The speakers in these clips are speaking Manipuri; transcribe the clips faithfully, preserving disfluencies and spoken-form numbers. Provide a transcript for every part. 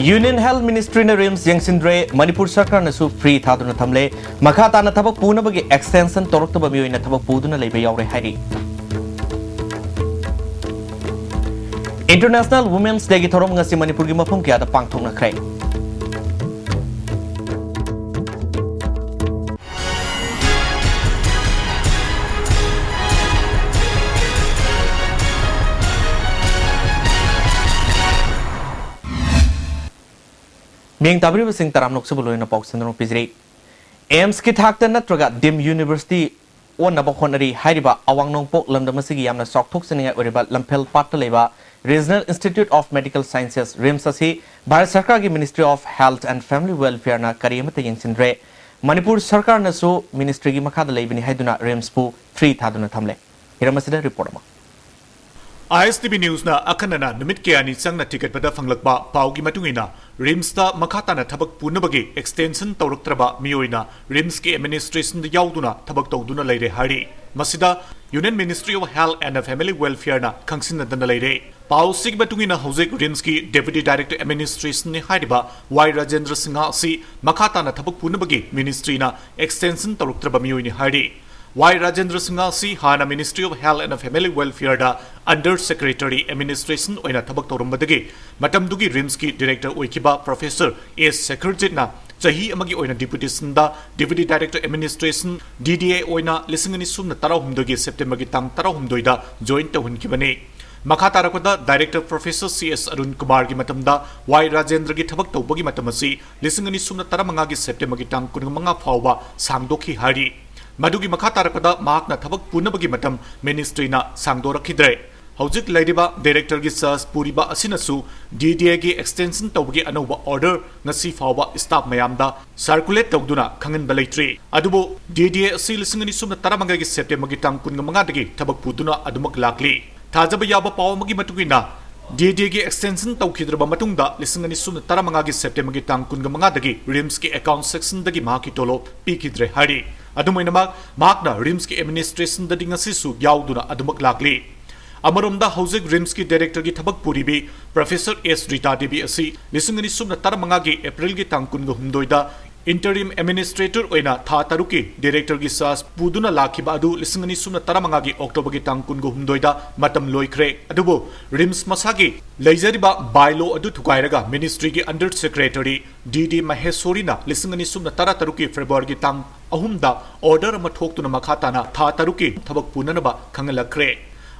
Union Health Ministryꯅ RIMS ꯌꯦꯡꯁꯤꯟꯗ꯭ꯔꯦ, ꯃꯅꯤꯄꯨꯔ ꯁꯔꯀꯥꯔꯅꯁꯨ free ꯊꯥꯗꯨꯅ ꯊꯝꯂꯦ, ꯃꯈꯥ ꯇꯥꯅ ꯊꯕꯛ ꯄꯨꯅꯕꯒꯤ extension ꯇꯧꯔꯛꯇꯕ ꯃꯤꯑꯣꯏꯅ ꯊꯕꯛ ꯄꯨꯗꯨꯅ ꯂꯩꯕ ꯌꯥꯎꯔꯦ ꯍꯥꯏꯔꯤ꯫ International Women's Dayꯒꯤ ꯊꯧꯔꯝ ꯉꯁꯤ ꯃꯅꯤꯄꯨꯔꯒꯤ ꯃꯐꯝ ꯀꯌꯥꯗ ꯄꯥꯡꯊꯣꯛꯅꯈ꯭ꯔꯦ꯫ ꯃꯤꯌꯦꯡ ꯇꯥꯕꯤꯔꯤꯕꯁꯤꯡ ꯇꯔꯥꯝꯅ ꯑꯣꯛꯆꯕ ꯂꯣꯏꯅ ꯄꯥꯎ ꯁꯟꯗꯣꯛꯅ ꯄꯤꯖꯔꯤ꯫ AIIMSꯀꯤ ꯊꯥꯛꯇ ꯅꯠꯇ꯭ꯔꯒ deemed university ꯑꯣꯟꯅꯕ ꯍꯣꯠꯅꯔꯤ ꯍꯥꯏꯔꯤꯕ ꯑꯋꯥꯡ ꯅꯣꯡꯄꯣꯛ ꯂꯝꯗꯝ ꯑꯁꯤꯒꯤ ꯌꯥꯝꯅ ꯆꯥꯎꯊꯣꯛꯆꯅꯤꯡꯉꯥꯏ ꯑꯣꯏꯔꯤꯕ ꯂꯝꯐꯦꯜ ꯄꯥꯠꯇ ꯂꯩꯕ Regional Institute of Medical Sciences, RIMS ꯑꯁꯤ ꯚꯥꯔꯠ ꯁꯔꯀꯥꯔꯒꯤ Ministry of Health and Family Welfareꯅ ꯀꯔꯤ ꯑꯃꯠꯇ ꯌꯦꯡꯁꯤꯟꯗ꯭ꯔꯦ꯫ ꯃꯅꯤꯄꯨꯔ ꯁꯔꯀꯥꯔꯅꯁꯨ ministryꯒꯤ ꯃꯈꯥꯗ ꯂꯩꯕꯅꯤ ꯍꯥꯏꯗꯨꯅ RIMSꯄꯨ free ꯊꯥꯗꯨꯅ ꯊꯝꯂꯦ꯫ ꯍꯤꯔꯝ ꯑꯁꯤꯗ report ꯑꯃ꯫ ISTV Newsꯅ ꯑꯈꯟꯅꯅ ꯅꯨꯃꯤꯠ ꯀꯌꯥꯅꯤ ꯆꯪꯅ ꯊꯤꯒꯠꯄꯗ ꯐꯪꯂꯛꯄ ꯄꯥꯎꯒꯤ ꯃꯇꯨꯡ ꯏꯟꯅ, RIMSꯇ ꯃꯈꯥ ꯇꯥꯅ ꯊꯕꯛ ꯄꯨꯅꯕꯒꯤ extension ꯇꯧꯔꯛꯇ꯭ꯔꯕ ꯃꯤꯑꯣꯏꯅ RIMSꯀꯤ administrationꯗ ꯌꯥꯎꯗꯨꯅ ꯊꯕꯛ ꯇꯧꯗꯨꯅ ꯂꯩꯔꯦ ꯍꯥꯏꯔꯤ꯫ ꯃꯁꯤꯗ Union Ministry of Health and Family Welfareꯅ ꯈꯪꯁꯤꯟꯅꯗꯅ ꯂꯩꯔꯦ꯫ ꯄꯥꯎꯁꯤꯒꯤ ꯃꯇꯨꯡ ꯏꯟꯅ, ꯍꯧꯖꯤꯛ RIMSꯀꯤ Deputy Director Administrationꯅꯤ ꯍꯥꯏꯔꯤꯕ ꯋꯥꯏ ꯔꯥꯖꯦꯟꯗ꯭ꯔ ꯁꯤꯡꯍ ꯑꯁꯤ ꯃꯈꯥ ꯇꯥꯅ ꯊꯕꯛ ꯄꯨꯅꯕꯒꯤ ministryꯅ extension ꯇꯧꯔꯛꯇ꯭ꯔꯕ ꯃꯤꯑꯣꯏꯅꯤ ꯍꯥꯏꯔꯤ꯫ ꯋꯥꯏ ꯔꯥꯖꯦꯟꯗ꯭ꯔ ꯁꯤꯡꯍ ꯑꯁꯤ ꯍꯥꯟꯅ Ministry of Health and Family Welfareꯗ Under Secretary Administration ꯑꯣꯏꯅ ꯊꯕꯛ ꯇꯧꯔꯝꯕꯗꯒꯤ ꯃꯇꯝꯗꯨꯒꯤ RIMSꯀꯤ director ꯑꯣꯏꯈꯤꯕ Professor ꯑꯦꯁ ꯁꯦꯈꯔꯖꯤꯠꯅ ꯆꯍꯤ ꯑꯃꯒꯤ ꯑꯣꯏꯅ deputationꯗ Deputy Director Administration, DDA ꯑꯣꯏꯅ ꯂꯤꯁꯤꯡ ꯑꯅꯤ ꯁꯨꯞꯅ ꯇꯔꯥꯍꯨꯝꯗꯣꯏꯒꯤ Septemberꯒꯤ ꯇꯥꯡ ꯇꯔꯥꯍꯨꯝꯗꯣꯏꯗ join ꯇꯧꯍꯟꯈꯤꯕꯅꯤ꯫ ꯃꯈꯥ ꯇꯥꯔꯛꯄꯗ Director Professor C S Arun ꯀꯨꯃꯥꯔꯒꯤ ꯃꯇꯝꯗ ꯋꯥꯏ ꯔꯥꯖꯦꯟꯗ꯭ꯔꯒꯤ ꯊꯕꯛ ꯇꯧꯕꯒꯤ ꯃꯇꯝ ꯑꯁꯤ ꯂꯤꯁꯤꯡ ꯑꯅꯤ ꯁꯨꯞꯅ ꯇꯔꯥꯃꯉꯥꯒꯤ Septemberꯒꯤ ꯇꯥꯡ ꯀꯨꯟꯃꯉꯥ ꯐꯥꯎꯕ ꯁꯥꯡꯗꯣꯛꯈꯤ ꯍꯥꯏꯔꯤ꯫ ꯃꯗꯨꯒꯤ ꯃꯈꯥ ꯇꯥꯔꯛꯄꯗ ꯃꯍꯥꯛꯅ ꯊꯕꯛ ꯄꯨꯅꯕꯒꯤ ꯃꯇꯝ ministryꯅ ꯁꯥꯡꯗꯣꯔꯛꯈꯤꯗ꯭ꯔꯦ꯫ ꯍꯧꯖꯤꯛ ꯂꯩꯔꯤꯕ directorꯒꯤ search ꯄꯨꯔꯤꯕ ꯑꯁꯤꯅꯁꯨ DDAꯒꯤ extension ꯇꯧꯕꯒꯤ ꯑꯅꯧꯕ order ꯉꯁꯤ ꯐꯥꯎꯕ staff ꯃꯌꯥꯝꯗ circulate ꯇꯧꯗꯨꯅ ꯈꯪꯍꯟꯕ ꯂꯩꯇ꯭ꯔꯤ꯫ ꯑꯗꯨꯕꯨ DDA ꯑꯁꯤ ꯂꯤꯁꯤꯡ ꯑꯅꯤ ꯁꯨꯞꯅ ꯇꯔꯥꯃꯉꯥꯒꯤ Septemberꯒꯤ ꯇꯥꯡ ꯀꯨꯟꯃꯉꯥꯗꯒꯤ ꯊꯕꯛ ꯄꯨꯗꯨꯅ ꯑꯗꯨꯃꯛ ꯂꯥꯛꯂꯤ꯫ ꯊꯥꯖꯕ ꯌꯥꯕ ꯄꯥꯎ ꯑꯃꯒꯤ ꯃꯇꯨꯡ ꯏꯟꯅ, DDAꯒꯤ extension ꯇꯧꯈꯤꯗ꯭ꯔꯕ ꯃꯇꯨꯡꯗ ꯂꯤꯁꯤꯡ ꯑꯅꯤ ꯁꯨꯞꯅ ꯇꯔꯥꯃꯉꯥꯒꯤ Septemberꯒꯤ ꯇꯥꯡ ꯀꯨꯟꯃꯉꯥꯗꯒꯤ RIMSꯀꯤ account sectionꯗꯒꯤ ꯃꯍꯥꯛꯀꯤ ꯇꯣꯂꯣꯞ ꯄꯤꯈꯤꯗ꯭ꯔꯦ ꯍꯥꯏꯔꯤ꯫ ꯑꯗꯨꯝ ꯑꯣꯏꯅꯃꯛ, ꯃꯍꯥꯛꯅ RIMSꯀꯤ administrationꯗꯗꯤ ꯉꯁꯤꯁꯨ ꯌꯥꯎꯗꯨꯅ ꯑꯗꯨꯃꯛ ꯂꯥꯛꯂꯤ꯫ ꯑꯃꯔꯣꯝꯗ ꯍꯧꯖꯤꯛ ꯔꯤꯝꯁꯀꯤ ꯗꯥꯏꯔꯦꯛꯇꯔꯒꯤ ꯊꯕꯛ ꯄꯨꯔꯤꯕꯤ ꯄ꯭ꯔꯣꯐꯦꯁꯔ ꯑꯦꯁ ꯔꯤꯇꯥ ꯗꯦꯕꯤ ꯑꯁꯤ ꯂꯤꯁꯤꯡ ꯑꯅꯤ ꯁꯨꯞꯅ ꯇꯔꯥꯃꯉꯥꯒꯤ ꯑꯦꯄ꯭ꯔꯤꯜꯒꯤ ꯇꯥꯡ ꯀꯨꯟꯒ ꯍꯨꯝꯗꯣꯏꯗ ꯏꯟꯇꯔꯤꯝ ꯑꯦꯗꯃꯤꯅꯤꯁꯇ꯭ꯔꯦꯇꯔ ꯑꯣꯏꯅ ꯊꯥ ꯇꯔꯨꯛꯀꯤ ꯗꯥꯏꯔꯦꯛꯇꯔꯒꯤ ꯆꯥꯔꯖ ꯄꯨꯗꯨꯅ ꯂꯥꯛꯈꯤꯕ ꯑꯗꯨ ꯂꯤꯁꯤꯡ ꯑꯅꯤ ꯁꯨꯞꯅ ꯇꯔꯥꯃꯉꯥꯒꯤ ꯑꯣꯛꯇꯣꯕꯔꯒꯤ ꯇꯥꯡ ꯀꯨꯟꯒ ꯍꯨꯝꯗꯣꯏꯗ ꯃꯇꯝ ꯂꯣꯏꯈ꯭ꯔꯦ꯫ ꯑꯗꯨꯕꯨ ꯔꯤꯝꯁ ꯃꯁꯥꯒꯤ ꯂꯩꯖꯔꯤꯕ ꯕꯥꯏꯂꯣ ꯑꯗꯨ ꯊꯨꯒꯥꯏꯔꯒ ꯃꯤꯅꯤꯁꯇ꯭ꯔꯤꯒꯤ ꯑꯟꯗꯔ ꯁꯦꯀ꯭ꯔꯦꯇꯔꯤ ꯗꯤ ꯗꯤ ꯃꯍꯦꯁꯣꯔꯤꯅ ꯂꯤꯁꯤꯡ ꯑꯅꯤ ꯁꯨꯞꯅ ꯇꯔꯥ ꯇꯔꯨꯛꯀꯤ ꯐꯦꯕ꯭ꯔꯨꯋꯥꯔꯤꯒꯤ ꯇꯥꯡ ꯑꯍꯨꯝꯗ ꯑꯣꯔꯗꯔ ꯑꯃ ꯊꯣꯛꯇꯨꯅ ꯃꯈꯥ ꯇꯥꯅ ꯊꯥ ꯇꯔꯨꯛꯀꯤ ꯊꯕꯛ ꯄꯨꯅꯅꯕ ꯈꯪꯍꯜꯂꯛꯈ꯭ꯔꯦ꯫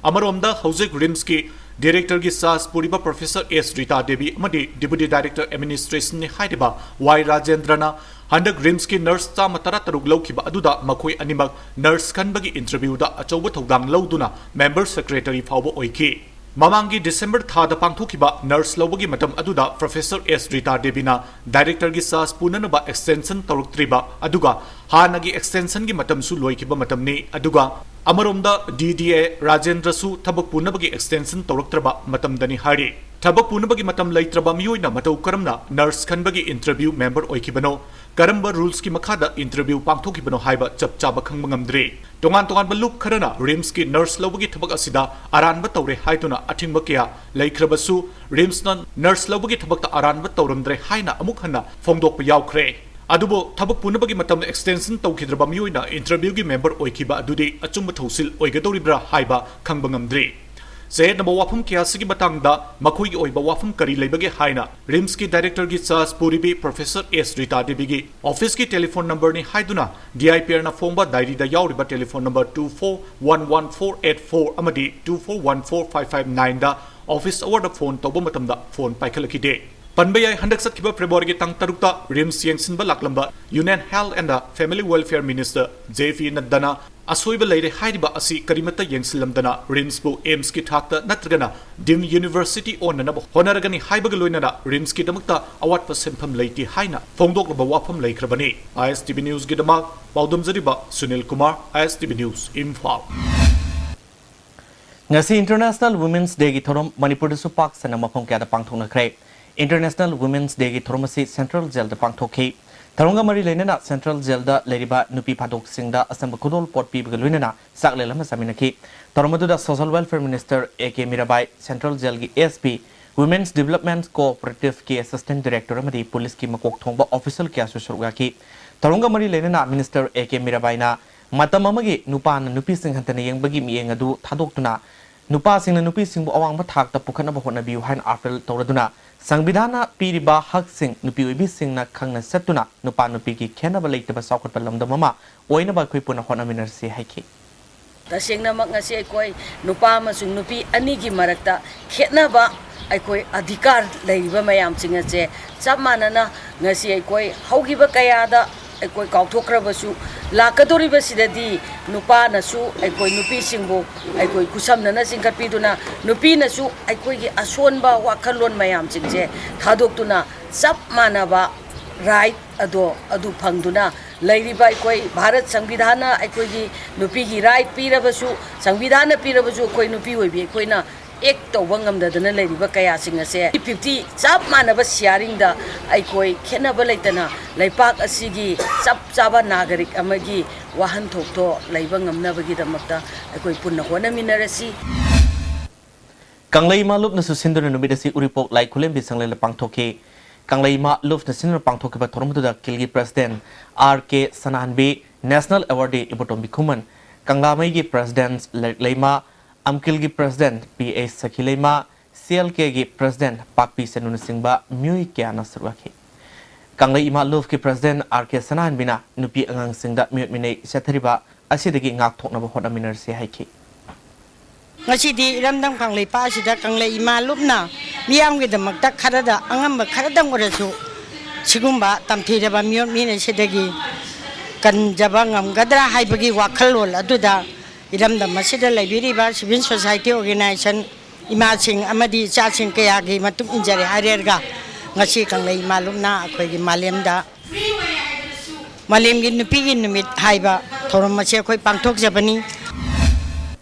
ꯑꯃꯔꯣꯝꯗ ꯍꯧꯖꯤꯛ ꯔꯤꯝꯁꯀꯤ ꯗꯥꯏꯔꯦꯛꯇꯔꯒꯤ ꯆꯥꯔꯖ ꯄꯨꯔꯤꯕ ꯄ꯭ꯔꯣꯐꯦꯁꯔ ꯑꯦꯁ ꯔꯤꯇꯥ ꯗꯦꯕꯤ ꯑꯃꯗꯤ ꯗꯦꯄ꯭ꯌꯨꯇꯤ ꯗꯥꯏꯔꯦꯛꯇꯔ ꯑꯦꯗꯃꯤꯅꯤꯁꯇ꯭ꯔꯦꯁꯟꯅꯤ ꯍꯥꯏꯔꯤꯕ ꯋꯥꯏ ꯔꯥꯖꯦꯟꯗ꯭ꯔꯅ ꯍꯟꯗꯛ ꯔꯤꯝꯁꯀꯤ ꯅꯔꯁ ꯆꯥꯝꯃ ꯇꯔꯥ ꯇꯔꯨꯛ ꯂꯧꯈꯤꯕ ꯑꯗꯨꯗ ꯃꯈꯣꯏ ꯑꯅꯤꯃꯛ ꯅꯔꯁ ꯈꯟꯕꯒꯤ ꯏꯟꯇꯔꯚ꯭ꯌꯨꯗ ꯑꯆꯧꯕ ꯊꯧꯗꯥꯡ ꯂꯧꯗꯨꯅ ꯃꯦꯝꯕꯔ ꯁꯦꯀ꯭ꯔꯦꯇꯔꯤ ꯐꯥꯎꯕ ꯑꯣꯏꯈꯤ꯫ ꯃꯃꯥꯡꯒꯤ ꯗꯤꯁꯦꯝꯕꯔ ꯊꯥꯗ ꯄꯥꯡꯊꯣꯛꯈꯤꯕ ꯅꯔꯁ ꯂꯧꯕꯒꯤ ꯃꯇꯝ ꯑꯗꯨꯗ ꯄ꯭ꯔꯣꯐꯦꯁꯔ ꯑꯦꯁ ꯔꯤꯇꯥ ꯗꯦꯕꯤꯅ ꯗꯥꯏꯔꯦꯛꯇꯔꯒꯤ ꯆꯥꯔꯖ ꯄꯨꯅꯅꯕ ꯑꯦꯛꯁꯇꯦꯟꯁꯟ ꯇꯧꯔꯛꯇ꯭ꯔꯤꯕ, ꯑꯗꯨꯒ ꯍꯥꯟꯅꯒꯤ ꯑꯦꯛꯁꯇꯦꯟꯁꯟꯒꯤ ꯃꯇꯝꯁꯨ ꯂꯣꯏꯈꯤꯕ ꯃꯇꯝꯅꯤ꯫ ꯑꯗꯨꯒ ꯑꯃꯔꯣꯝꯗ ꯗꯤ ꯗꯤ ꯑꯦ ꯔꯥꯖꯦꯟꯗ꯭ꯔꯁꯨ ꯊꯕꯛ ꯄꯨꯅꯕꯒꯤ ꯑꯦꯛꯁꯇꯦꯟꯁꯟ ꯇꯧꯔꯛꯇ꯭ꯔꯕ ꯃꯇꯝꯗꯅꯤ ꯍꯥꯏꯔꯤ꯫ ꯊꯕꯛ ꯄꯨꯅꯕꯒꯤ ꯃꯇꯝ ꯂꯩꯇ꯭ꯔꯕ ꯃꯤꯑꯣꯏꯅ ꯃꯇꯧ ꯀꯔꯝꯅ ꯅꯔꯁ ꯈꯟꯕꯒꯤ ꯏꯟꯇꯔꯚ꯭ꯌꯨ ꯃꯦꯝꯕꯔ ꯑꯣꯏꯈꯤꯕꯅꯣ, ꯀꯔꯝꯕ ꯔꯨꯜꯁꯀꯤ ꯃꯈꯥꯗ ꯏꯟꯇꯔꯚ꯭ꯌꯨ ꯄꯥꯡꯊꯣꯛꯈꯤꯕꯅꯣ ꯍꯥꯏꯕ ꯆꯞ ꯆꯥꯕ ꯈꯪꯕ ꯉꯝꯗ꯭ꯔꯤ꯫ ꯇꯣꯉꯥꯟ ꯇꯣꯉꯥꯟꯕ ꯂꯨꯞ ꯈꯔꯅ ꯔꯤꯝꯁꯀꯤ ꯅꯔꯁ ꯂꯧꯕꯒꯤ ꯊꯕꯛ ꯑꯁꯤꯗ ꯑꯔꯥꯟꯕ ꯇꯧꯔꯦ ꯍꯥꯏꯗꯨꯅ ꯑꯊꯤꯡꯕ ꯀꯌꯥ ꯂꯩꯈ꯭ꯔꯕꯁꯨ, ꯔꯤꯝꯁꯅ ꯅꯔꯁ ꯂꯧꯕꯒꯤ ꯊꯕꯛꯇ ꯑꯔꯥꯟꯕ ꯇꯧꯔꯝꯗ꯭ꯔꯦ ꯍꯥꯏꯅ ꯑꯃꯨꯛ ꯍꯟꯅ ꯐꯣꯡꯗꯣꯛꯄ ꯌꯥꯎꯈ꯭ꯔꯦ꯫ ꯑꯗꯨꯕꯨ ꯊꯕꯛ ꯄꯨꯅꯕꯒꯤ ꯃꯇꯝ ꯑꯦꯛꯁꯇꯦꯟꯁꯟ ꯇꯧꯈꯤꯗ꯭ꯔꯕ ꯃꯤꯑꯣꯏꯅ ꯏꯟꯇꯔꯚ꯭ꯌꯨꯒꯤ ꯃꯦꯝꯕꯔ ꯑꯣꯏꯈꯤꯕ ꯑꯗꯨꯗꯤ ꯑꯆꯨꯝꯕ ꯊꯧꯁꯤꯜ ꯑꯣꯏꯒꯗꯧꯔꯤꯕ꯭ꯔꯥ ꯍꯥꯏꯕ ꯈꯪꯕ ꯉꯝꯗ꯭ꯔꯤ꯫ ꯆꯌꯦꯠꯅꯕ ꯋꯥꯐꯝ ꯀꯌꯥꯁꯤꯒꯤ ꯃꯇꯥꯡꯗ ꯃꯈꯣꯏꯒꯤ ꯑꯣꯏꯕ ꯋꯥꯐꯝ ꯀꯔꯤ ꯂꯩꯕꯒꯦ ꯍꯥꯏꯅ ꯔꯤꯝꯁꯀꯤ ꯗꯥꯏꯔꯦꯛꯇꯔꯒꯤ ꯆꯥꯔꯖ ꯄꯨꯔꯤꯕꯤ ꯄ꯭ꯔꯣꯐꯦꯁꯔ ꯑꯦꯁ ꯔꯤꯇꯥ ꯗꯦꯕꯤꯒꯤ ꯑꯣꯐꯤꯁꯀꯤ ꯇꯦꯂꯤꯐꯣꯟ ꯅꯝꯕꯔꯅꯤ ꯍꯥꯏꯗꯨꯅ ꯗꯤ ꯑꯥꯏ ꯄꯤ ꯑꯥꯔꯅ ꯐꯣꯡꯕ ꯗꯥꯏꯔꯤꯗ ꯌꯥꯎꯔꯤꯕ telephone number two four one one four eight four ꯑꯃꯗꯤ two four one four five five nineꯗ ꯑꯣꯐꯤꯁ ꯑꯋꯥꯔꯗ ꯐꯣꯟ ꯇꯧꯕ ꯃꯇꯝꯗ ꯐꯣꯟ ꯄꯥꯏꯈꯠꯂꯛꯈꯤꯗꯦ꯫ ꯄꯟꯕ ꯌꯥꯏ, ꯍꯟꯗꯛ ꯆꯠꯈꯤꯕ ꯐꯦꯕ꯭ꯔꯨꯋꯥꯔꯤꯒꯤ ꯇꯥꯡ ꯇꯔꯨꯛꯇ ꯔꯤꯝꯁ ꯌꯦꯡꯁꯤꯟꯕ ꯂꯥꯛꯂꯝꯕ Union Health and Family Welfare Minister J P ꯅꯗ꯭ꯗꯥꯅ ꯑꯁꯣꯏꯕ ꯂꯩꯔꯦ ꯍꯥꯏꯔꯤꯕ ꯑꯁꯤ ꯀꯔꯤꯃꯠꯇ ꯌꯦꯡꯁꯤꯜꯂꯝꯗꯅ ꯔꯤꯝꯁꯄꯨ ꯑꯦꯝꯁꯀꯤ ꯊꯥꯛꯇ ꯅꯠꯇ꯭ꯔꯒꯅ ꯗꯤꯝ ꯌꯨꯅꯤꯚꯔꯁꯤꯇꯤ ꯑꯣꯟꯅꯅꯕ ꯍꯣꯠꯅꯔꯒꯅꯤ ꯍꯥꯏꯕꯒ ꯂꯣꯏꯅꯅ ꯔꯤꯝꯁꯀꯤꯗꯃꯛꯇ ꯑꯋꯥꯠꯄ ꯁꯦꯟꯐꯝ ꯂꯩꯇꯦ ꯍꯥꯏꯅ ꯐꯣꯡꯗꯣꯛꯂꯕ ꯋꯥꯐꯝ ꯂꯩꯈ꯭ꯔꯕꯅꯤ꯫ ꯑꯥꯏ ꯑꯦꯁ ꯇꯤ ꯚꯤ ꯅ꯭ꯌꯨꯁꯀꯤꯗꯃꯛ ꯄꯥꯎꯗꯝꯖꯔꯤꯕ ꯁꯨꯅꯤꯜ ꯀꯨꯃꯥꯔ, ꯑꯥꯏ ꯑꯦꯁ ꯇꯤ ꯚꯤ ꯅ꯭ꯌꯨꯁ, ꯏꯝꯐꯥꯜ꯫ ꯉꯁꯤ ꯏꯟꯇꯔꯅꯦꯁꯅꯦꯜ ꯋꯨꯃꯦꯟꯁ ꯗꯦꯒꯤ ꯊꯧꯔꯝ ꯃꯅꯤꯄꯨꯔꯗꯁꯨ ꯄꯥꯛ ꯁꯟꯅ ꯃꯐꯝ ꯀꯌꯥꯗ ꯄꯥꯡꯊꯣꯛꯅꯈ꯭ꯔꯦ꯫ ꯏꯟꯇꯔꯅꯦꯁꯅꯦꯜ ꯋꯨꯃꯦꯟꯁ ꯗꯦꯒꯤ ꯊꯧꯔꯝ ꯑꯁꯤ ꯁꯦꯟꯇ꯭ꯔꯦꯜ ꯖꯦꯜꯗ ꯄꯥꯡꯊꯣꯛꯈꯤ꯫ ꯊꯧꯔꯝꯒ ꯃꯔꯤ ꯂꯩꯅꯅ Central Jailꯗ ꯂꯩꯔꯤꯕ ꯅꯨꯄꯤ ꯐꯥꯗꯣꯛꯁꯤꯡꯗ ꯑꯆꯝꯕ ꯈꯨꯗꯣꯜꯄꯣꯠ ꯄꯤꯕꯒ ꯂꯣꯏꯅꯅ ꯆꯥꯛꯂꯦꯟ ꯑꯃ ꯆꯥꯃꯤꯟꯅꯈꯤ꯫ ꯊꯧꯔꯝ ꯑꯗꯨꯗ Social Welfare Minister A K Mirabai, Central Jailꯒꯤ S P, Women's Development Cooperativeꯀꯤ Assistant Director ꯑꯃꯗꯤ ꯄꯨꯂꯤꯁꯀꯤ ꯃꯀꯣꯛ ꯊꯣꯡꯕ official ꯀꯌꯥꯁꯨ ꯁꯔꯨꯛ ꯌꯥꯈꯤ꯫ ꯊꯧꯔꯝꯒ ꯃꯔꯤ ꯂꯩꯅꯅ Minister A K ꯃꯤꯔꯥꯕꯥꯏꯅ ꯃꯇꯝ ꯑꯃꯒꯤ ꯅꯨꯄꯥꯅ ꯅꯨꯄꯤꯁꯤꯡ ꯍꯟꯊꯅ ꯌꯦꯡꯕꯒꯤ ꯃꯤꯠꯌꯦꯡ ꯑꯗꯨ ꯊꯥꯗꯣꯛꯇꯨꯅ ꯅꯨꯄꯥꯁꯤꯡꯅ ꯅꯨꯄꯤꯁꯤꯡꯕꯨ ꯑꯋꯥꯡꯕ ꯊꯥꯛꯇ ꯄꯨꯈꯠꯅꯕ ꯍꯣꯠꯅꯕꯤꯌꯨ ꯍꯥꯏꯅ appeal ꯇꯧꯔꯗꯨꯅ ꯁꯪꯕꯤꯙꯥꯟꯅ ꯄꯤꯔꯤꯕ ꯍꯛꯁꯤꯡ ꯅꯨꯄꯤ ꯑꯣꯏꯕꯤꯁꯤꯡꯅ ꯈꯪꯅ ꯆꯠꯇꯨꯅ ꯅꯨꯄꯥ ꯅꯨꯄꯤꯒꯤ ꯈꯦꯠꯅꯕ ꯂꯩꯇꯕ ꯆꯥꯎꯈꯠꯄ ꯂꯝꯗꯝ ꯑꯃ ꯑꯣꯏꯅꯕ ꯑꯩꯈꯣꯏ ꯄꯨꯟꯅ ꯍꯣꯠꯅꯃꯤꯟꯅꯔꯁꯤ ꯍꯥꯏꯈꯤ꯫ ꯇꯁꯦꯡꯅꯃꯛ ꯉꯁꯤ ꯑꯩꯈꯣꯏ ꯅꯨꯄꯥ ꯑꯃꯁꯨꯡ ꯅꯨꯄꯤ ꯑꯅꯤꯒꯤ ꯃꯔꯛꯇ ꯈꯦꯠꯅꯕ ꯑꯩꯈꯣꯏ ꯑꯙꯤꯀꯥꯔ ꯂꯩꯔꯤꯕ ꯃꯌꯥꯝꯁꯤꯡ ꯑꯁꯦ ꯆꯞ ꯃꯥꯟꯅꯅ ꯉꯁꯤ ꯑꯩꯈꯣꯏ ꯍꯧꯈꯤꯕ ꯀꯌꯥꯗ ꯑꯩꯈꯣꯏ ꯀꯥꯎꯊꯣꯛꯈ꯭ꯔꯕꯁꯨ, ꯂꯥꯛꯀꯗꯧꯔꯤꯕꯁꯤꯗꯗꯤ ꯅꯨꯄꯥꯅꯁꯨ ꯑꯩꯈꯣꯏ ꯅꯨꯄꯤꯁꯤꯡꯕꯨ ꯑꯩꯈꯣꯏ ꯈꯨꯠꯁꯝꯅꯅ ꯆꯤꯡꯈꯠꯄꯤꯗꯨꯅ, ꯅꯨꯄꯤꯅꯁꯨ ꯑꯩꯈꯣꯏꯒꯤ ꯑꯁꯣꯟꯕ ꯋꯥꯈꯜꯂꯣꯟ ꯃꯌꯥꯝꯁꯤꯡꯁꯦ ꯊꯥꯗꯣꯛꯇꯨꯅ ꯆꯞ ꯃꯥꯟꯅꯕ right ꯑꯗꯣ ꯑꯗꯨ ꯐꯪꯗꯨꯅ ꯂꯩꯔꯤꯕ ꯑꯩꯈꯣꯏ ꯚꯥꯔꯠ ꯁꯪꯕꯤꯙꯥꯟꯅ ꯑꯩꯈꯣꯏꯒꯤ ꯅꯨꯄꯤꯒꯤ right ꯄꯤꯔꯕꯁꯨ, ꯁꯪꯕꯤꯙꯥꯟꯅ ꯄꯤꯔꯕꯁꯨ ꯑꯩꯈꯣꯏ ꯅꯨꯄꯤ ꯑꯣꯏꯕꯤ ꯑꯩꯈꯣꯏꯅ act ꯇꯧꯕ ꯉꯝꯗꯗꯅ ꯂꯩꯔꯤꯕ ꯀꯌꯥꯁꯤꯡ ꯑꯁꯦ fifty fifty ꯆꯞ ꯃꯥꯟꯅꯕ sharingꯗ ꯑꯩꯈꯣꯏ ꯈꯦꯠꯅꯕ ꯂꯩꯇꯅ ꯂꯩꯄꯥꯛ ꯑꯁꯤꯒꯤ ꯆꯞ ꯆꯥꯕ ꯅꯥꯒꯔꯤꯛ ꯑꯃꯒꯤ ꯋꯥꯍꯟꯊꯣꯛꯇꯣ ꯂꯩꯕ ꯉꯝꯅꯕꯒꯤꯗꯃꯛꯇ ꯑꯩꯈꯣꯏ ꯄꯨꯟꯅ ꯍꯣꯠꯅꯃꯤꯟꯅꯔꯁꯤ꯫ ꯀꯪꯂꯩ ꯏꯃꯥ ꯂꯨꯞꯅꯁꯨ ꯁꯤꯟꯗꯨꯅ ꯅꯨꯃꯤꯠ ꯑꯁꯤ ꯎꯔꯤꯄꯣꯛ ꯂꯥꯏ ꯈꯨꯂꯦꯝꯕꯤ ꯁꯪꯂꯦꯟꯗ ꯄꯥꯡꯊꯣꯛꯈꯤ꯫ ꯀꯪꯂꯩ ꯏꯃꯥ ꯂꯨꯞꯅ ꯁꯤꯟꯗꯨꯅ ꯄꯥꯡꯊꯣꯛꯈꯤꯕ ꯊꯧꯔꯝ ꯑꯗꯨꯗ ꯀꯤꯜꯒꯤ President R K ꯁꯅꯥꯍꯟꯕꯤ, National Awardee ꯏꯕꯣꯇꯣꯝꯕꯤ ꯈꯨꯃꯟ, ꯀꯪꯂꯥꯃꯩꯒꯤ President ꯂꯥꯏꯔꯤꯛ ꯂꯩꯃ, ꯑꯝꯀꯤꯜꯒꯤ President P H ꯁꯈꯤ ꯂꯩꯃ, C L Kꯒꯤ President ꯄꯥꯛꯄꯤ ꯁꯅꯨꯅꯆꯤꯡꯕ ꯃꯤꯑꯣꯏ ꯀꯌꯥꯅ ꯁꯔꯨꯛ ꯌꯥꯈꯤ꯫ ꯀꯪꯂꯩ ꯏꯃꯥ ꯂꯨꯞꯀꯤ President R K ꯁꯅꯥꯍꯟꯕꯤꯅ ꯅꯨꯄꯤ ꯑꯉꯥꯡꯁꯤꯡꯗ ꯃꯤꯑꯣꯠ ꯃꯤꯅꯩ ꯆꯠꯊꯔꯤꯕ ꯑꯁꯤꯗꯒꯤ ꯉꯥꯛꯊꯣꯛꯅꯕ ꯍꯣꯠꯅꯃꯤꯟꯅꯔꯁꯤ ꯍꯥꯏꯈꯤ꯫ ꯉꯁꯤꯗꯤ ꯏꯔꯝꯗꯝ ꯀꯪꯂꯩꯄꯥꯛ ꯑꯁꯤꯗ ꯀꯪꯂꯩ ꯏꯃꯥ ꯂꯨꯞꯅ ꯃꯤꯌꯥꯝꯒꯤꯗꯃꯛꯇ ꯈꯔꯗ ꯑꯉꯝꯕ ꯈꯔꯗꯪ ꯑꯣꯏꯔꯁꯨ ꯁꯤꯒꯨꯝꯕ ꯇꯝꯊꯤꯔꯕ ꯃꯤꯑꯣꯠ ꯃꯤꯅꯩꯁꯤꯗꯒꯤ ꯀꯟꯖꯕ ꯉꯝꯒꯗ꯭ꯔꯥ ꯍꯥꯏꯕꯒꯤ ꯋꯥꯈꯜꯂꯣꯟ ꯑꯗꯨꯗ ꯏꯔꯝꯗꯝ ꯑꯁꯤꯗ ꯂꯩꯕꯤꯔꯤꯕ civil society organization ꯏꯃꯥꯁꯤꯡ ꯑꯃꯗꯤ ꯏꯆꯥꯁꯤꯡ ꯀꯌꯥꯒꯤ ꯃꯇꯨꯡ ꯏꯟꯖꯔꯦ ꯍꯥꯏꯔꯒ ꯉꯁꯤ ꯀꯪꯂꯩ ꯏꯃꯥ ꯂꯨꯞꯅ ꯑꯩꯈꯣꯏꯒꯤ ꯃꯥꯂꯦꯝꯗ ꯃꯥꯂꯦꯝꯒꯤ ꯅꯨꯄꯤꯒꯤ ꯅꯨꯃꯤꯠ ꯍꯥꯏꯕ ꯊꯧꯔꯝ ꯑꯁꯤ ꯑꯩꯈꯣꯏ ꯄꯥꯡꯊꯣꯛꯆꯕꯅꯤ꯫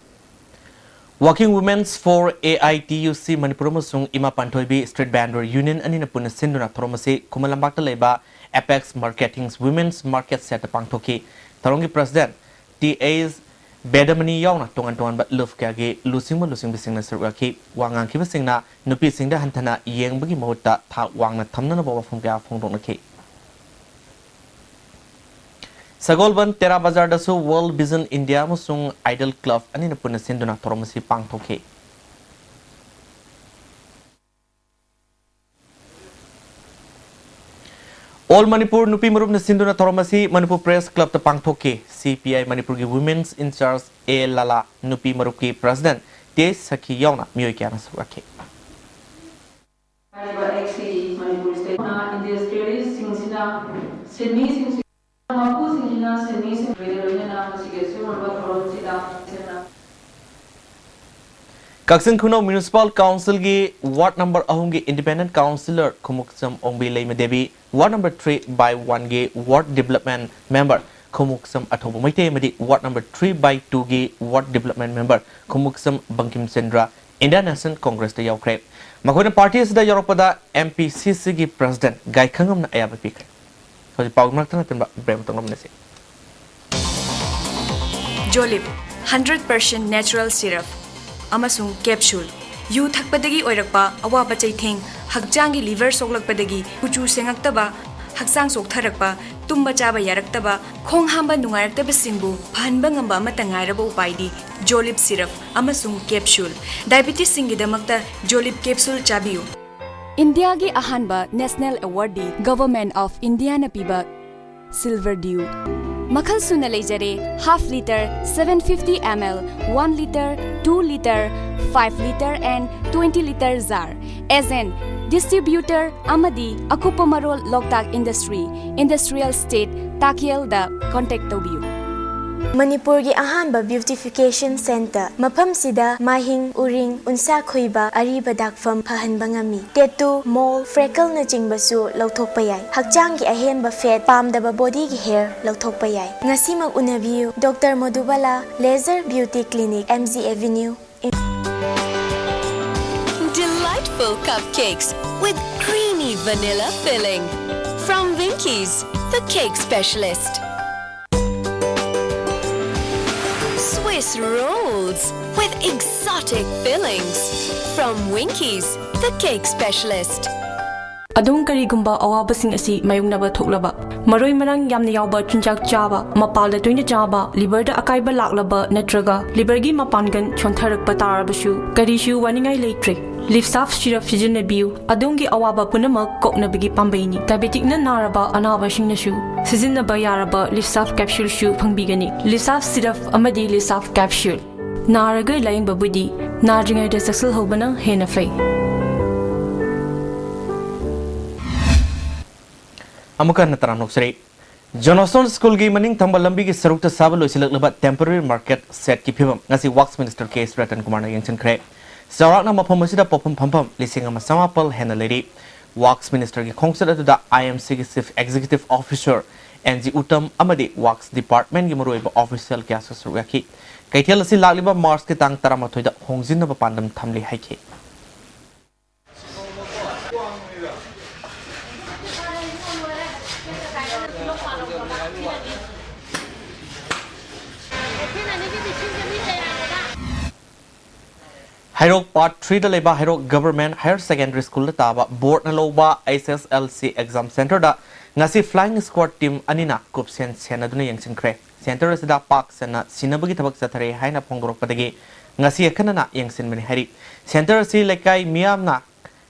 Working Women's for A I T U C Manipur ꯑꯃꯁꯨꯡ ꯏꯃꯥ ꯄꯥꯟꯊꯣꯏꯕꯤ Street Vendor Union ꯑꯅꯤꯅ ꯄꯨꯟꯅ ꯁꯤꯟꯗꯨꯅ ꯊꯧꯔꯝ ꯑꯁꯤ ꯈꯨꯃꯟ ꯂꯝꯄꯥꯛꯇ ꯂꯩꯕ Apex Marketing's Women's Market Shed ꯇ ꯄꯥꯡꯊꯣꯛꯈꯤ꯫ ꯊꯧꯔꯝꯒꯤ President ꯇꯤ ꯑꯦꯁ ꯕꯦꯗꯃꯅꯤ ꯌꯥꯎꯅ ꯇꯣꯉꯥꯟ ꯇꯣꯉꯥꯟꯕ ꯂꯨꯞ ꯀꯌꯥꯒꯤ ꯂꯨꯆꯤꯡꯕ ꯂꯨꯆꯤꯡꯕꯤꯁꯤꯡꯅ ꯁꯔꯨꯛ ꯌꯥꯈꯤ꯫ ꯋꯥ ꯉꯥꯡꯈꯤꯕꯁꯤꯡꯅ ꯅꯨꯄꯤꯁꯤꯡꯗ ꯍꯟꯊꯅ ꯌꯦꯡꯕꯒꯤ ꯃꯍꯨꯠꯇ ꯊꯥꯛ ꯋꯥꯡꯅ ꯊꯝꯅꯅꯕ ꯋꯥꯐꯝ ꯀꯌꯥ ꯐꯣꯡꯗꯣꯛꯅꯈꯤ꯫ ꯁꯒꯣꯜꯕꯟ ꯇꯦꯔꯥ ꯕꯖꯥꯔꯗꯁꯨ World Vision India ꯑꯃꯁꯨꯡ Idol Club ꯑꯅꯤꯅ ꯄꯨꯟꯅ ꯁꯤꯟꯗꯨꯅ ꯊꯧꯔꯝ ꯑꯁꯤ ꯄꯥꯡꯊꯣꯛꯈꯤ꯫ All Manipur ꯅꯨꯄꯤ ꯃꯔꯨꯞꯅ ꯁꯤꯟꯗꯨꯅ ꯊꯧꯔꯝ ꯑꯁꯤ Manipur Press Club ꯇ ꯄꯥꯡꯊꯣꯛꯈꯤ꯫ C P I ꯃꯅꯤꯄꯨꯔꯒꯤ Women's Incharge ꯑꯦ ꯂꯥꯂꯥ, ꯅꯨꯄꯤ ꯃꯔꯨꯞꯀꯤ President ꯇꯦ ꯁꯈꯤ ꯌꯥꯎꯅ ꯃꯤꯑꯣꯏ ꯀꯌꯥꯅ ꯁꯔꯨꯛ ꯌꯥꯈꯤ꯫ ꯍꯥꯏꯔꯤꯕ ꯑꯦꯛꯁꯤ ꯃꯅꯤꯄꯨꯔ ꯁ꯭ꯇꯦꯠꯅ ꯏꯟꯗꯁꯇ꯭ꯔꯤꯌꯦꯂꯤꯁꯁꯤꯡꯁꯤꯅ ꯁꯤꯟꯃꯤꯁꯤꯡꯁꯤ ꯃꯄꯨꯁꯤꯡꯁꯤꯅ ꯁꯤꯟꯃꯤꯁꯤꯡ ꯂꯣꯏꯅ ꯂꯣꯏꯅꯅ ꯃꯁꯤꯒꯤ ꯑꯁꯤꯒꯨꯝꯂꯕ ꯊꯧꯔꯝꯁꯤꯗ ꯁꯤꯟꯅ ꯀꯛꯆꯤꯡ ꯈꯨꯅꯧ Municipal Council ꯒꯤ Ward number ꯑꯍꯨꯝꯒꯤ Independent Councillor Khumukcham Ongbi Leima Devi, Ward number three by one ꯒꯤ Ward Development Member Khumukcham ꯑꯊꯧꯕ Meitei ꯑꯃꯗꯤ Ward number three by two ꯒꯤ Ward Development Member Khumukcham Bangkim Chandra Indian National Congress ꯇ ꯌꯥꯎꯈ꯭ꯔꯦ꯫ ꯃꯈꯣꯏꯅ party ꯑꯁꯤꯗ ꯌꯥꯎꯔꯛꯄꯗ M P C C ꯒꯤ President ꯒꯥꯏꯈꯪꯉꯝꯅ ꯑꯌꯥꯕ ꯄꯤꯈ꯭ꯔꯦ꯫ ꯍꯧꯖꯤꯛ ꯄꯥꯎꯒꯤ ꯃꯔꯛꯇ ꯅꯠꯇꯅ break ꯑꯃꯇꯪ ꯂꯧꯃꯤꯟꯅꯁꯤ꯫ ꯖꯣꯂꯤꯞ, hundred percent natural syrup ꯑꯃꯁꯨꯡ capsule꯫ ꯌꯨ ꯊꯛꯄꯗꯒꯤ ꯑꯣꯏꯔꯛꯄ ꯑꯋꯥꯕ ꯆꯩꯊꯦꯡ, ꯍꯛꯆꯥꯡꯒꯤ liver ꯁꯣꯛꯂꯛꯄꯗꯒꯤ ꯀꯨꯆꯨ ꯁꯦꯡꯉꯛꯇꯕ, ꯍꯛꯆꯥꯡ ꯆꯣꯛꯊꯔꯛꯄ, ꯇꯨꯝꯕ ꯆꯥꯕ ꯌꯥꯔꯛꯇꯕ, ꯈꯣꯡ ꯍꯥꯝꯕ ꯅꯨꯡꯉꯥꯏꯔꯛꯇꯕꯁꯤꯡꯕꯨ ꯐꯍꯟꯕ ꯉꯝꯕ ꯑꯃꯠꯇ ꯉꯥꯏꯔꯕ ꯎꯄꯥꯏꯗꯤ ꯖꯣꯂꯤꯞ syrup ꯑꯃꯁꯨꯡ capsule꯫ Diabetesꯁꯤꯡꯒꯤꯗꯃꯛꯇ ꯖꯣꯂꯤꯞ capsule ꯆꯥꯕꯤꯌꯨ꯫ ꯏꯟꯗꯤꯌꯥꯒꯤ ꯑꯍꯥꯟꯕ national award D Government of India ꯅ ꯄꯤꯕ Silver Dew꯫ ꯃꯈꯜ ꯁꯨꯅ ꯂꯩꯖꯔꯦ, half litre, seven fifty M L, one litre, two litre, five litre and twenty litre jar꯫ Agent, distributor ꯑꯃꯗꯤ ꯑꯀꯨꯞꯄ ꯃꯔꯣꯜ ꯂꯣꯛꯇꯥꯛ Industry, Industrial Estate, ꯇꯥꯀꯦꯜꯗ contact ꯇꯧꯕꯤꯌꯨ꯫ ꯃꯅꯤꯄꯨꯔꯒꯤ ꯑꯍꯥꯟꯕ beautification centre꯫ ꯃꯐꯝꯁꯤꯗ ꯃꯥꯏꯍꯤꯡ, ꯎꯔꯤꯡ, ꯎꯟꯁꯥ ꯈꯨꯏꯕ, ꯑꯔꯤꯕ ꯗꯥꯛꯐꯝ ꯐꯍꯟꯕ ꯉꯝꯃꯤ꯫ Tattoo, mole, freckleꯅꯆꯤꯡꯕꯁꯨ ꯂꯧꯊꯣꯛꯄ ꯌꯥꯏ꯫ ꯍꯛꯆꯥꯡꯒꯤ ꯑꯍꯦꯟꯕ fat, ꯄꯥꯝꯗꯕ bodyꯒꯤ hair ꯂꯧꯊꯣꯛꯄ ꯌꯥꯏ꯫ ꯉꯁꯤꯃꯛ ꯎꯅꯕꯤꯌꯨ꯫ Doctor ꯃꯣꯗꯨꯕꯥꯂꯥ, Laser Beauty Clinic, M G Avenue, Full cupcakes with creamy vanilla filling. From Winkies, the cake specialist. Swiss rolls with exotic fillings. From Winkies, the cake specialist. ꯑꯗꯣꯝ ꯀꯔꯤꯒꯨꯝꯕ ꯑꯋꯥꯕꯁꯤꯡ ꯑꯁꯤ ꯃꯥꯌꯣꯛꯅꯕ ꯊꯣꯛꯂꯕ, ꯃꯔꯣꯏ ꯃꯔꯥꯡ ꯌꯥꯝꯅ ꯌꯥꯎꯕ ꯆꯤꯟꯖꯥꯛ ꯆꯥꯕ, ꯃꯄꯥꯜꯗ ꯇꯣꯏꯅ ꯆꯥꯕ, ꯂꯤꯚꯔꯗ ꯑꯀꯥꯏꯕ ꯂꯥꯛꯂꯕ ꯅꯠꯇ꯭ꯔꯒ ꯂꯤꯚꯔꯒꯤ ꯃꯄꯥꯟꯒꯟ ꯁꯣꯟꯊꯔꯛꯄ ꯇꯥꯔꯕꯁꯨ ꯀꯔꯤꯁꯨ ꯋꯥꯅꯤꯡꯉꯥꯏ ꯂꯩꯇ꯭ꯔꯦ꯫ ꯂꯤꯞꯁꯥꯐ ꯁꯤꯔꯞ ꯁꯤꯖꯤꯟꯅꯕꯤꯌꯨ꯫ ꯑꯗꯣꯝꯒꯤ ꯑꯋꯥꯕ ꯄꯨꯝꯅꯃꯛ ꯀꯣꯛꯅꯕꯒꯤ ꯄꯥꯝꯕꯩꯅꯤ꯫ ꯗꯥꯏꯕꯦꯇꯤꯛꯅ ꯅꯥꯔꯕ ꯑꯅꯥꯕꯁꯤꯡꯅꯁꯨ ꯁꯤꯖꯤꯟꯅꯕ ꯌꯥꯔꯕ ꯂꯤꯞꯁꯥꯐ ꯀꯦꯞꯁꯨꯜꯁꯨ ꯐꯪꯕꯤꯒꯅꯤ꯫ ꯂꯤꯞꯁꯥꯐ ꯁꯤꯔꯞ ꯑꯃꯗꯤ ꯂꯤꯞꯁꯥꯐ ꯀꯦꯞꯁꯨꯜ꯫ ꯅꯥꯔꯒ ꯂꯥꯌꯦꯡꯕꯕꯨꯗꯤ ꯅꯥꯗ꯭ꯔꯤꯉꯩꯗ ꯆꯦꯛꯁꯤꯜꯍꯧꯕꯅ ꯍꯦꯟꯅ ꯐꯩ꯫ ꯑꯃꯨꯛꯀ ꯍꯟꯅ ꯇꯔꯥꯝꯅ ꯑꯣꯛꯆꯔꯤ꯫ ꯖꯣꯟꯁꯇꯣꯟ ꯁ꯭ꯀꯨꯜꯒꯤ ꯃꯅꯤꯡ ꯊꯪꯕ ꯂꯝꯕꯤꯒꯤ ꯁꯔꯨꯛꯇ ꯁꯥꯕ ꯂꯣꯏꯁꯤꯜꯂꯛꯂꯕ temporary market shed ꯀꯤ ꯐꯤꯕꯝ ꯉꯁꯤ ꯋꯥꯛꯁ ꯃꯤꯅꯤꯁꯇꯔ ꯀꯦ ꯁꯨꯔꯦꯇꯟ ꯀꯨꯃꯥꯔꯅ ꯌꯦꯡꯁꯤꯟꯈ꯭ꯔꯦ꯫ ꯆꯥꯎꯔꯥꯛꯅ ꯃꯐꯝ ꯑꯁꯤꯗ ꯄꯣꯠꯐꯝ ꯐꯝꯐꯝ ꯂꯤꯁꯤꯡ ꯑꯃ ꯆꯃꯥꯄꯜ ꯍꯦꯟꯅ ꯂꯩꯔꯤ꯫ ꯋꯥꯛꯁ ꯃꯤꯅꯤꯁꯇꯔꯒꯤ ꯈꯣꯡꯆꯠ ꯑꯗꯨꯗ ꯑꯥꯏ ꯑꯦꯝ ꯁꯤꯒꯤ chief executive officer N G Uttam ꯑꯃꯗꯤ ꯋꯥꯛꯁ ꯗꯤꯄꯥꯔꯠꯃꯦꯟꯒꯤ ꯃꯔꯨꯑꯣꯏꯕ ꯑꯣꯐꯤꯁꯤꯌꯦꯜ ꯀꯌꯥꯁꯨ ꯁꯔꯨꯛ ꯌꯥꯈꯤ꯫ ꯀꯩꯊꯦꯜ ꯑꯁꯤ ꯂꯥꯛꯂꯤꯕ ꯃꯥꯔꯆꯀꯤ ꯇꯥꯡ ꯇꯔꯥꯃꯥꯊꯣꯏꯗ ꯍꯣꯡꯖꯤꯟꯅꯕ ꯄꯥꯟꯗꯝ ꯊꯝꯂꯤ ꯍꯥꯏꯈꯤ꯫ ꯍꯩꯔꯣꯛ Part three ꯗ ꯂꯩꯕ ꯍꯩꯔꯣꯛ Government Higher Secondary School ꯗ ꯇꯥꯕ ꯕꯣꯔꯗꯅ ꯂꯧꯕ H S L C exam centre ꯗ ꯉꯁꯤ flying squad team ꯑꯅꯤꯅ ꯀꯨꯞꯁꯦꯟ ꯁꯦꯟꯅꯗꯨꯅ ꯌꯦꯡꯁꯤꯟꯈ꯭ꯔꯦ꯫ Centre ꯑꯁꯤꯗ ꯄꯥꯛ ꯁꯟꯅ ꯁꯤꯟꯅꯕꯒꯤ ꯊꯕꯛ ꯆꯠꯊꯔꯦ ꯍꯥꯏꯅ ꯐꯣꯡꯗꯣꯔꯛꯄꯗꯒꯤ ꯉꯁꯤ ꯑꯈꯟꯅꯅ ꯌꯦꯡꯁꯤꯟꯕꯅꯤ ꯍꯥꯏꯔꯤ꯫ Centre ꯑꯁꯤ ꯂꯩꯀꯥꯏ ꯃꯤꯌꯥꯝꯅ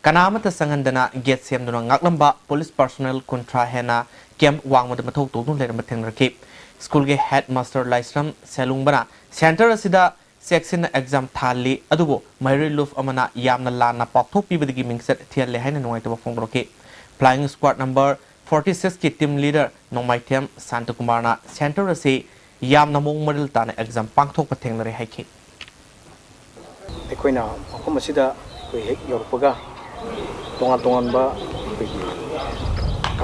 ꯀꯅꯥ ꯑꯃꯠꯇ ꯆꯪꯍꯟꯗꯅ gate ꯁꯦꯝꯗꯨꯅ ꯉꯥꯛꯂꯝꯕ police personnel ꯀꯨꯟꯊ꯭ꯔꯥ ꯍꯦꯟꯅ camp ꯋꯥꯡꯃꯗ ꯃꯊꯧ ꯇꯧꯗꯨꯅ ꯂꯩꯔꯝꯕ ꯊꯦꯡꯅꯔꯛꯈꯤ꯫ ꯁ꯭ꯀꯨꯜꯒꯤ headmaster ꯂꯥꯏꯁ꯭ꯔꯝ ꯁꯦꯂꯨꯡꯕꯅ centre ꯑꯁꯤꯗ ꯆꯦꯛꯁꯤꯟꯅ exam ꯊꯥꯍꯜꯂꯤ, ꯑꯗꯨꯕꯨ ꯃꯍꯩꯔꯣꯏ ꯂꯨꯞ ꯑꯃꯅ ꯌꯥꯝꯅ ꯂꯥꯟꯅ ꯄꯥꯎꯊꯣꯛ ꯄꯤꯕꯗꯒꯤ ꯃꯤꯡꯆꯠ ꯊꯤꯍꯜꯂꯦ ꯍꯥꯏꯅ ꯅꯨꯡꯉꯥꯏꯇꯕ ꯐꯣꯡꯗꯣꯔꯛꯈꯤ꯫ Flying squad number forty six ꯀꯤ team leader ꯅꯣꯡꯃꯥꯏꯊꯦꯝ ꯁꯥꯟꯇꯀꯨꯃꯥꯔꯅ centre ꯑꯁꯤ ꯌꯥꯝꯅ ꯃꯑꯣꯡ ꯃꯔꯤꯜ ꯇꯥꯅ exam ꯄꯥꯡꯊꯣꯛꯄ ꯊꯦꯡꯅꯔꯦ ꯍꯥꯏꯈꯤ꯫ ꯑꯩꯈꯣꯏꯅ ꯃꯐꯝ ꯑꯁꯤꯗ ꯑꯩꯈꯣꯏ ꯍꯦꯛ ꯌꯧꯔꯛꯄꯒ ꯇꯣꯉꯥꯟ ꯇꯣꯉꯥꯟꯕ ꯑꯩꯈꯣꯏꯒꯤ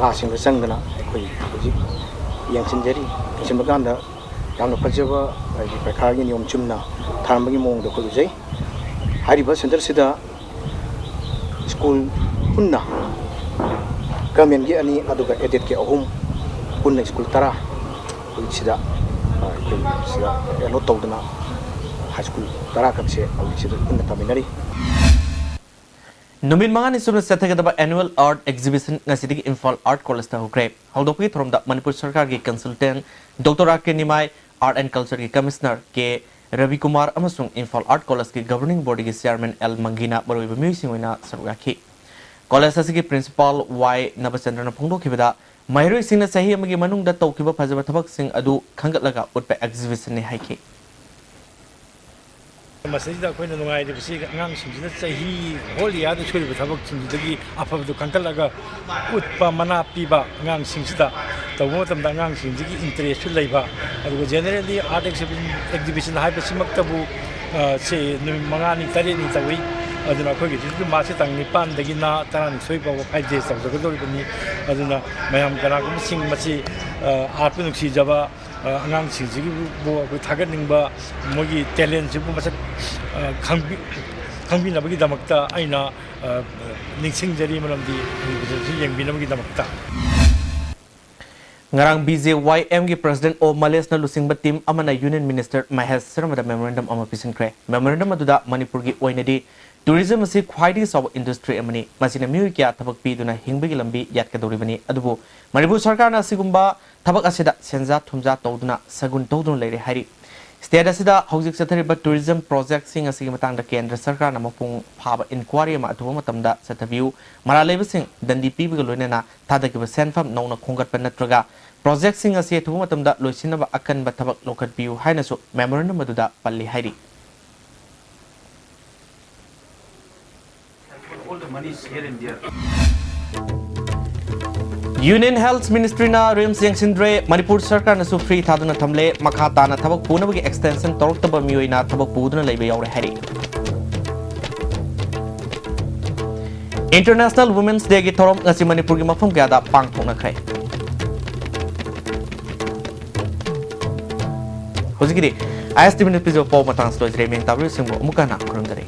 ꯀꯥꯁꯤꯡꯗ ꯆꯪꯗꯅ ꯑꯩꯈꯣꯏ ꯍꯧꯖꯤꯛ ꯌꯦꯡꯁꯤꯟꯖꯔꯤ꯫ ꯌꯦꯡꯁꯤꯟꯕ ꯀꯥꯟꯗ ꯌꯥꯝꯅ ꯐꯖꯕ ꯑꯩꯈꯣꯏꯒꯤ ꯄꯔꯤꯈꯥꯒꯤ ꯅꯤꯌꯣꯝ ꯆꯨꯝꯅ ꯊꯥꯔꯝꯕꯒꯤ ꯃꯑꯣꯡꯗ ꯑꯩꯈꯣꯏ ꯎꯖꯩ꯫ ꯍꯥꯏꯔꯤꯕ centre ꯑꯁꯤꯗ ꯁ꯭ꯀꯨꯜ ꯄꯨꯟꯅ ꯒꯚꯔꯟꯃꯦꯟꯒꯤ ꯑꯅꯤ, ꯑꯗꯨꯒ ꯑꯦꯗꯦꯗꯀꯤ ꯑꯍꯨꯝ, ꯄꯨꯟꯅ ꯁ꯭ꯀꯨꯜ ꯇꯔꯥ ꯑꯩꯈꯣꯏ ꯁꯤꯗ, ꯑ, ꯑꯩꯈꯣꯏ ꯁꯤꯗ ꯑꯦꯂꯣꯠ ꯇꯧꯗꯅ ꯍꯥꯏ ꯁ꯭ꯀꯨꯜ ꯇꯔꯥ ꯈꯛꯁꯦ ꯍꯧꯖꯤꯛ ꯁꯤꯗ ꯄꯨꯟꯅ ꯇꯝꯃꯤꯟꯅꯔꯤ꯫ ꯅꯨꯃꯤꯠ ꯃꯉꯥꯅꯤ ꯆꯨꯞꯅ ꯆꯠꯊꯒꯗꯕ Annual Art Exhibition ꯉꯁꯤꯗꯒꯤ ꯏꯝꯐꯥꯜ Art College ꯇ ꯍꯧꯈ꯭ꯔꯦ꯫ ꯍꯧꯗꯣꯛꯄꯒꯤ ꯊꯧꯔꯝꯗ ꯃꯅꯤꯄꯨꯔ ꯁꯔꯀꯥꯔꯒꯤ consultant Doctor R K Nimai, Art and Culture ꯒꯤ Commissioner ꯀꯦ ꯔꯕꯤꯀꯨꯃꯥꯔ ꯑꯃꯁꯨꯡ ꯏꯝꯐꯥꯜ Art College ꯀꯤ Governing Body ꯒꯤ Chairman ꯑꯦꯜ ꯃꯪꯒꯤꯅ ꯃꯔꯨꯑꯣꯏꯕ ꯃꯤꯑꯣꯏꯁꯤꯡ ꯑꯣꯏꯅ ꯁꯔꯨꯛ ꯌꯥꯈꯤ꯫ College ꯑꯁꯤꯒꯤ Principal ꯋꯥꯏ ꯅꯕꯆꯟꯗ꯭ꯔꯅ ꯐꯣꯡꯗꯣꯛꯈꯤꯕꯗ, ꯃꯍꯩꯔꯣꯏꯁꯤꯡꯅ ꯆꯍꯤ ꯑꯃꯒꯤ ꯃꯅꯨꯡꯗ ꯇꯧꯈꯤꯕ ꯐꯖꯕ ꯊꯕꯛꯁꯤꯡ ꯑꯗꯨ ꯈꯟꯒꯠꯂꯒ ꯎꯠꯄ exhibition ꯅꯤ ꯍꯥꯏꯈꯤ꯫ ꯃꯁꯤꯗꯩꯗ ꯑꯩꯈꯣꯏꯅ ꯅꯨꯡꯉꯥꯏꯔꯤꯕꯁꯤ, ꯑꯉꯥꯡꯁꯤꯡꯁꯤꯅ ꯆꯍꯤ whole year ꯗ ꯁꯨꯔꯤꯕ ꯊꯕꯛꯁꯤꯡꯁꯤꯗꯒꯤ ꯑꯐꯕꯗꯨ ꯈꯟꯒꯠꯂꯒ ꯎꯠꯄ, ꯃꯅꯥ ꯄꯤꯕ, ꯑꯉꯥꯡꯁꯤꯡꯁꯤꯗ ꯇꯧꯕ ꯃꯇꯝꯗ ꯑꯉꯥꯡꯁꯤꯡꯁꯤꯒꯤ interest ꯁꯨ ꯂꯩꯕ꯫ ꯑꯗꯨꯒ generally art exhibition, exhibition ꯍꯥꯏꯕꯁꯤꯃꯛꯇꯕꯨ, ꯑ, ꯁꯤ ꯅꯨꯃꯤꯠ ꯃꯉꯥꯅꯤ, ꯇꯔꯦꯠꯅꯤ ꯇꯧꯏ꯫ ꯑꯗꯨꯅ ꯑꯩꯈꯣꯏꯒꯤꯁꯤꯁꯨ ꯃꯥꯔꯁꯀꯤ ꯇꯥꯡ ꯅꯤꯄꯥꯟꯗꯒꯤꯅ ꯇꯔꯥꯅꯤꯊꯣꯏ ꯐꯥꯎꯕ five days ꯇꯧꯖꯒꯗꯧꯔꯤꯕꯅꯤ꯫ ꯑꯗꯨꯅ ꯃꯌꯥꯝ ꯀꯅꯥꯒꯨꯝꯕꯁꯤꯡ ꯃꯁꯤ, ꯑ, art ꯄꯨ ꯅꯨꯡꯁꯤꯖꯕ, ꯑ, ꯑꯉꯥꯡꯁꯤꯡꯁꯤꯒꯤꯕꯨ ꯑꯩꯈꯣꯏ ꯊꯥꯒꯠꯅꯤꯡꯕ, ꯃꯣꯏꯒꯤ talent ꯁꯤꯕꯨ ꯃꯁꯛ, ꯑ, ꯈꯪꯕꯤ-, ꯈꯪꯕꯤꯅꯕꯒꯤꯗꯃꯛꯇ ꯑꯩꯅ, ꯑ, ꯅꯤꯡꯁꯤꯡꯖꯔꯤ, ꯃꯔꯝꯗꯤ exhibition ꯁꯤ ꯌꯦꯡꯕꯤꯅꯕꯒꯤꯗꯃꯛꯇ꯫ ꯉꯔꯥꯡ B J Y M ꯒꯤ President O ꯃꯂꯦꯁꯅ ꯂꯨꯆꯤꯡꯕ team ꯑꯃꯅ Union Minister ꯃꯍꯦꯁ ꯁꯔꯃꯗ memorandum ꯑꯃ ꯄꯤꯁꯤꯟꯈ꯭ꯔꯦ꯫ Memorandum ꯑꯗꯨꯗ ꯃꯅꯤꯄꯨꯔꯒꯤ ꯑꯣꯏꯅꯗꯤ tourism ꯑꯁꯤ ꯈ꯭ꯋꯥꯏꯗꯒꯤ ꯆꯥꯎꯕ industry ꯑꯃꯅꯤ, ꯃꯁꯤꯅ ꯃꯤꯑꯣꯏ ꯀꯌꯥ ꯊꯕꯛ ꯄꯤꯗꯨꯅ ꯍꯤꯡꯕꯒꯤ ꯂꯝꯕꯤ ꯌꯥꯠꯀꯗꯧꯔꯤꯕꯅꯤ, ꯑꯗꯨꯕꯨ ꯃꯅꯤꯄꯨꯔ ꯁꯔꯀꯥꯔꯅ ꯑꯁꯤꯒꯨꯝꯕ ꯊꯕꯛ ꯑꯁꯤꯗ ꯁꯦꯟꯖꯥ ꯊꯨꯝꯖꯥ ꯇꯧꯗꯨꯅ ꯁꯒꯨꯟ ꯇꯧꯗꯨꯅ ꯂꯩꯔꯦ ꯍꯥꯏꯔꯤ꯫ State ꯑꯁꯤꯗ ꯍꯧꯖꯤꯛ ꯆꯠꯊꯔꯤꯕ tourism project ꯁꯤꯡ ꯑꯁꯤꯒꯤ ꯃꯇꯥꯡꯗ ꯀꯦꯟꯗ꯭ꯔ ꯁꯔꯀꯥꯔꯅ ꯃꯄꯨꯡ ꯐꯥꯕ inquiry ꯑꯃ ꯑꯊꯨꯕ ꯃꯇꯝꯗ ꯆꯠꯊꯕꯤꯌꯨ, ꯃꯔꯥꯜ ꯂꯩꯕꯁꯤꯡ ꯗꯟꯗꯤ ꯄꯤꯕꯒ ꯂꯣꯏꯅꯅ ꯊꯥꯗꯈꯤꯕ ꯁꯦꯟꯐꯝ ꯅꯧꯅ ꯈꯣꯝꯒꯠꯄ ꯅꯠꯇ꯭ꯔꯒ project ꯁꯤꯡ ꯑꯁꯤ ꯑꯊꯨꯕ ꯃꯇꯝꯗ ꯂꯣꯏꯁꯤꯟꯅꯕ ꯑꯀꯟꯕ ꯊꯕꯛ ꯂꯧꯈꯠꯄꯤꯌꯨ ꯍꯥꯏꯅꯁꯨ memorandum ꯑꯗꯨꯗ ꯄꯜꯂꯤ ꯍꯥꯏꯔꯤ꯫ Union Health Ministry ꯅ RIMS ꯌꯦꯡꯁꯤꯟꯗ꯭ꯔꯦ, ꯃꯅꯤꯄꯨꯔ ꯁꯔꯀꯥꯔꯅꯁꯨ free ꯊꯥꯗꯨꯅ ꯊꯝꯂꯦ, ꯃꯈꯥ ꯇꯥꯅ ꯊꯕꯛ ꯄꯨꯅꯕꯒꯤ extension ꯇꯧꯔꯛꯇꯕ ꯃꯤꯑꯣꯏꯅ ꯊꯕꯛ ꯄꯨꯗꯨꯅ ꯂꯩꯕ ꯌꯥꯎꯔꯦ ꯍꯥꯏꯔꯤ꯫ International Women's Day ꯒꯤ ꯊꯧꯔꯝ ꯉꯁꯤ ꯃꯅꯤꯄꯨꯔꯒꯤ ꯃꯐꯝ ꯀꯌꯥꯗ ꯄꯥꯡꯊꯣꯛꯅꯈ꯭ꯔꯦ꯫ ꯍꯧꯖꯤꯛꯀꯤꯗꯤ ISTV ꯅ ꯄꯤꯖꯕ ꯄꯥꯎ ꯃꯇꯥꯡꯁꯤ ꯂꯣꯏꯖꯔꯦ꯫ ꯃꯤꯡ ꯇꯥꯕꯤꯔꯤꯕꯁꯤꯡꯕꯨ ꯑꯃꯨꯛꯀ ꯍꯟꯅ ꯈꯨꯔꯨꯝꯖꯔꯤ꯫